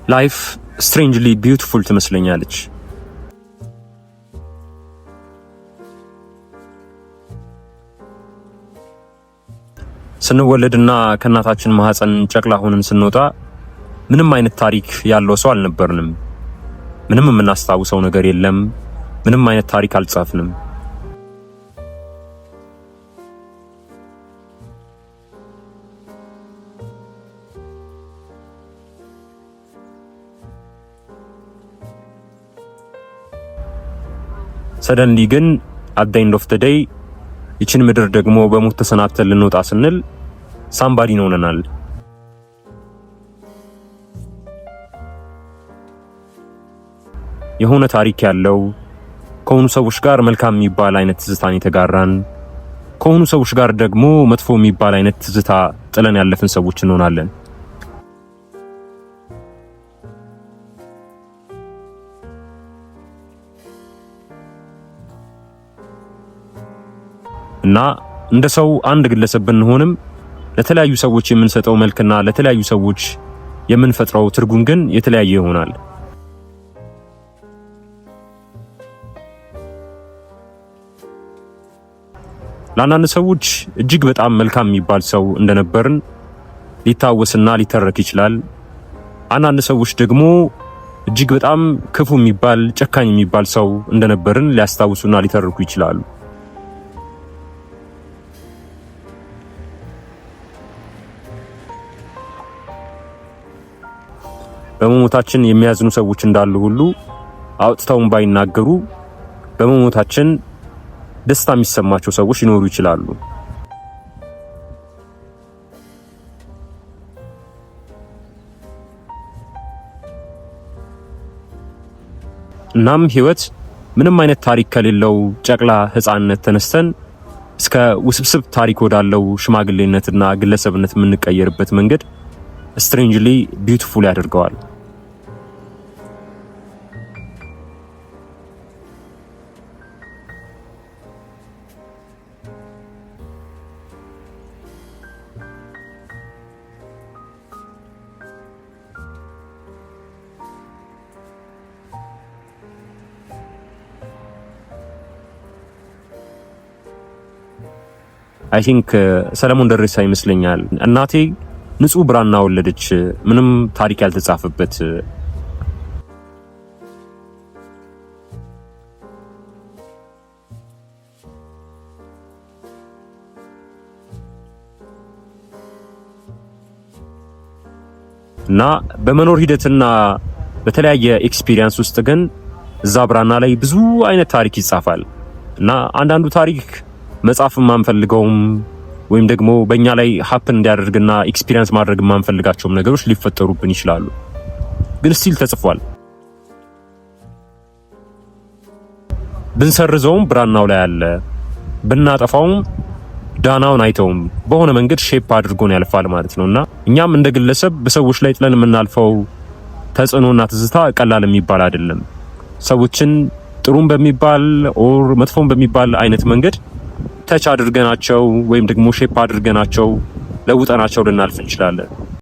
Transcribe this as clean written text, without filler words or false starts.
Life strangely beautiful ትመስለኛለች። ስንወለድና ከእናታችን ማህፀን ጨቅላ ሆነን ስንወጣ ምንም አይነት ታሪክ ያለው ሰው አልነበርንም። ምንም የምናስታውሰው ነገር የለም። ምንም አይነት ታሪክ አልጻፍንም። Suddenly ግን at the end of the day ይችን ምድር ደግሞ በሞት ተሰናብተን ልንወጣ ስንል somebody ሆነናል። የሆነ ታሪክ ያለው፣ ከሆኑ ሰዎች ጋር መልካም የሚባል አይነት ትዝታን የተጋራን፣ ከሆኑ ሰዎች ጋር ደግሞ መጥፎ የሚባል አይነት ትዝታ ጥለን ያለፍን ሰዎች እንሆናለን። እና እንደ ሰው አንድ ግለሰብ ብንሆንም ለተለያዩ ሰዎች የምንሰጠው መልክና ለተለያዩ ሰዎች የምንፈጥረው ትርጉም ግን የተለያየ ይሆናል። ለአንዳንድ ሰዎች እጅግ በጣም መልካም የሚባል ሰው እንደነበርን ሊታወስና ሊተረክ ይችላል። አንዳንድ ሰዎች ደግሞ እጅግ በጣም ክፉ የሚባል፣ ጨካኝ የሚባል ሰው እንደነበርን ሊያስታውሱና ሊተርኩ ይችላሉ። በመሞታችን የሚያዝኑ ሰዎች እንዳሉ ሁሉ አውጥተውን ባይናገሩ በመሞታችን ደስታ የሚሰማቸው ሰዎች ሊኖሩ ይችላሉ። እናም ህይወት ምንም አይነት ታሪክ ከሌለው ጨቅላ ህፃንነት ተነስተን እስከ ውስብስብ ታሪክ ወዳለው ሽማግሌነትና ግለሰብነት የምንቀየርበት መንገድ strangely beautiful ያደርገዋል። I think ሰለሞን ደሬሳ ይመስለኛል፣ እናቴ ንጹህ ብራና ወለደች፣ ምንም ታሪክ ያልተጻፈበት። እና በመኖር ሂደትና በተለያየ experience ውስጥ ግን እዛ ብራና ላይ ብዙ አይነት ታሪክ ይጻፋል። እና አንዳንዱ ታሪክ መጻፍ የማንፈልገውም ወይም ደግሞ በእኛ ላይ happen እንዲያደርግና experience ማድረግ የማንፈልጋቸውም ነገሮች ሊፈጠሩብን ይችላሉ። ግን still ተጽፏል። ብንሰርዘውም ብራናው ላይ አለ፣ ብናጠፋውም ዳናውን አይተውም። በሆነ መንገድ shape አድርጎን ያልፋል ማለት ነው። እና እኛም እንደ ግለሰብ በሰዎች ላይ ጥለን የምናልፈው ተጽዕኖና ትዝታ ቀላል የሚባል አይደለም። ሰዎችን ጥሩም በሚባል or መጥፎም በሚባል አይነት መንገድ touch አድርገናቸው ወይም ደግሞ shape አድርገናቸው ለውጠናቸው ልናልፍ እንችላለን።